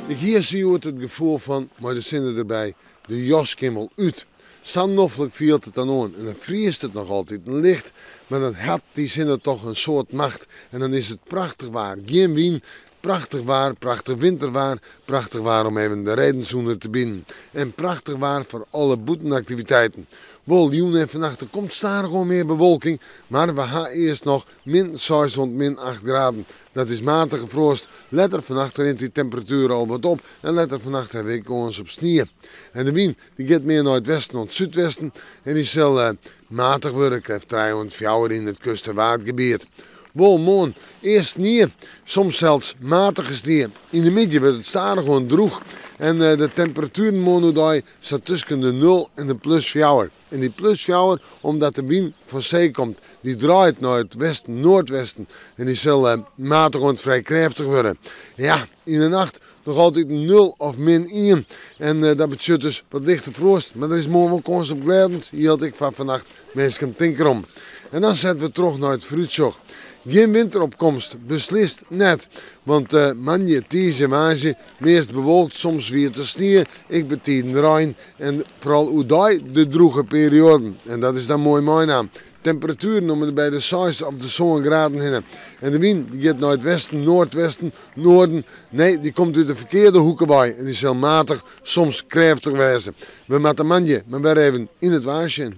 Ik hie sa hjoed it gefoel fan, mei de sinne derby, de jas kin wol út. Sa noflik fielt it dan oan en dan friest it noch altiten licht, mar dan hat dy sinne toch in soad macht en dan is it prachtich waar. Gjin wyn, prachtich waar, prachtich winterwaar, prachtich waar om even de redens ûnder te binen en prachtich waar foar alle bûtenaktiviteiten. Wol, jûn en fannacht der komt stadichoan mear bewolking, mar we ha earst noch min seis oant min acht graden. Dat is matige froast. Letter fannacht rint dy temperatuer al wat op en letter fannacht ha we ek kâns op snie. En de wyn dy giet mear nei it westen oant súdwesten en dy sil matich wurde, krêft trije oant fjouwer yn it kust- en waadgebiet. Wol moarn earst snie, soms sels matige snie. Yn de middei wurdt it stadichoan drûch en de temperatueren moarn oerdei sa tusken de nul en de plus fjouwer. En dy plus fjouwer omdat de wyn fan see komt. Dy draait nei it westen, noardwesten en dy sil matich oant frij krêftich wurde. Ja, yn de nacht noch altyd nul of min ien. En dat betsjut dus wat lichte froast. Mar der is moarn wol kâns op glêdens, jildt ek foar fannacht. Minsken, tink derom. En dan sette we troch nei it foarútsjoch. Gjin winteropkomst, beslist net. Want moandei, tiisdei en woansdei meast bewolkt, soms wiete snie, ek betiden rein en foaral oerdei de drûge perioaden. En dat is dan moai meinaam. Temperatueren om en by de seis of de sân graden hinne. En de wyn dy giet nei it westen, noardwesten, noarden. Nee, dy komt út de ferkearde hoeke wei en dy sil matich, soms krêftich wêze. We moatte moandei mar wer even yn it waar sjen.